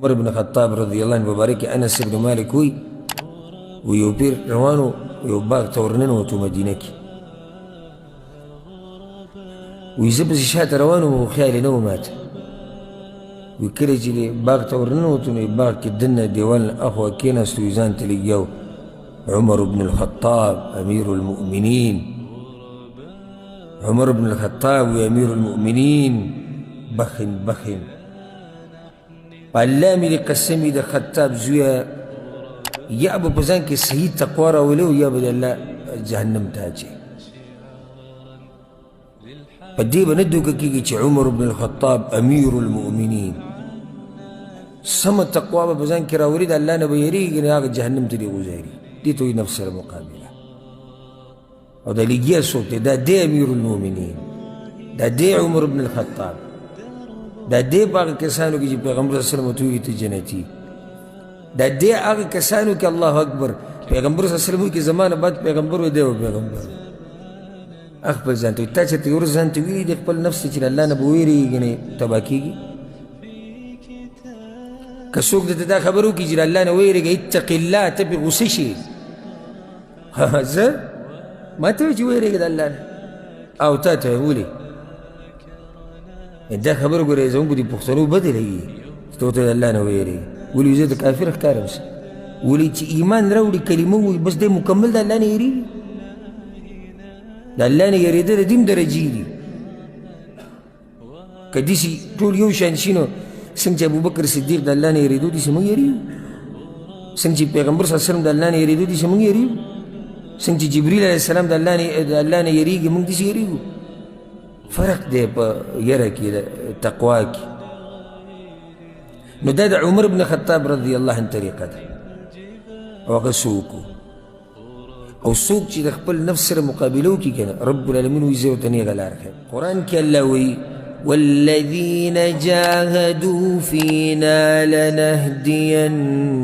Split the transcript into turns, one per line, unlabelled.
عمر بن خطاب رضی الله عنه مبارک انس بن مالک وی و یو پیر روانو یو باغ ته ورننوتو مدینه کې. وی زه پسې شاته روان وم، خو خیال یې نه و ماته. وی کله چې دی باغ ته ورننوتو نو باغ کې دننه دیوال نه اخوا کېناستو، وی ځان ته لګیا و عمر بن الخطاب امیر المؤمنین، عمر بن الخطاب وی امیر المؤمنین، بخن بخن په الله مې دې قسم وي د خطاب زویه، یا به په ځان کې صحیح تقوا راولي او یا به د الله جهنم ته اچوي. په دې به نه دوکه کېږي چې عمر بن الخطاب امیر المؤمنین سمه تقوا به په ځان کې راولي، د الله نه به یېرېږي، نه هغه جهنم ته دې غوځاري. دې ته وایي نفس سره مقابله. او دا لګیا څوک دی؟ دا دی امیر المؤمنین، دا دی عمر بن الخطاب، دا دی په هغه کسانو کې چې پیغمبر صلی الله علیه وسلم ورته ویلي ته جنتي، دا دی هغه کسانو کې الله اکبر پیغمبر صلی الله علیه وسلم کې زما نه بعد پیغمبر و دی و پیغمبر خپل ځان ته تا چېرته یو ورځ ځان ته ویلي د خپل نفس ته چې له الله نه به ووېرېږي نه تباه کېږي؟ که څوک درته دا خبره وکړي چې له الله نه ووېرېږه اتق الله، ته پرې غوسه شي. زه ما ته وایي چې ووېرېږه د الله نه، او تا ته ولې دا خبره ګورې زموږ د پښتنو بده لګي چې ته ورته د الله نه ووېرېږې. ولې زه د کافر ښکارم څه؟ ولې چې ایمان راوړي کلمه ووایي بس دی مکمل د الله نه یېرېږي. د الله نه یېرېدل د دین درجې دي. که داسې ټول یو شان شي نو څنګه چې ابوبکر صدیق د الله نه یېرېدو داسې موږ یېرېږو، څنګه چې پیغمبر صلی الله علیه وسلم د الله نه یېرېدو داسې موږ یېرېږو، څنګه چې جبریل علیه السلام د الله نه یېرېږي موږ داسې یېرېږو. فرق دی په یره کې د تقوا کې. نو دا د عمر بن خطاب رضی الله عنه طریقه ده. او هغه څوک او څوک چې د خپل نفس سره مقابله وکړي که نه، رب العالمین وایي زه ورته نېغه لار ښیم. قرآن کې الله وایي والذین جاهدوا فینا لنهدینهم.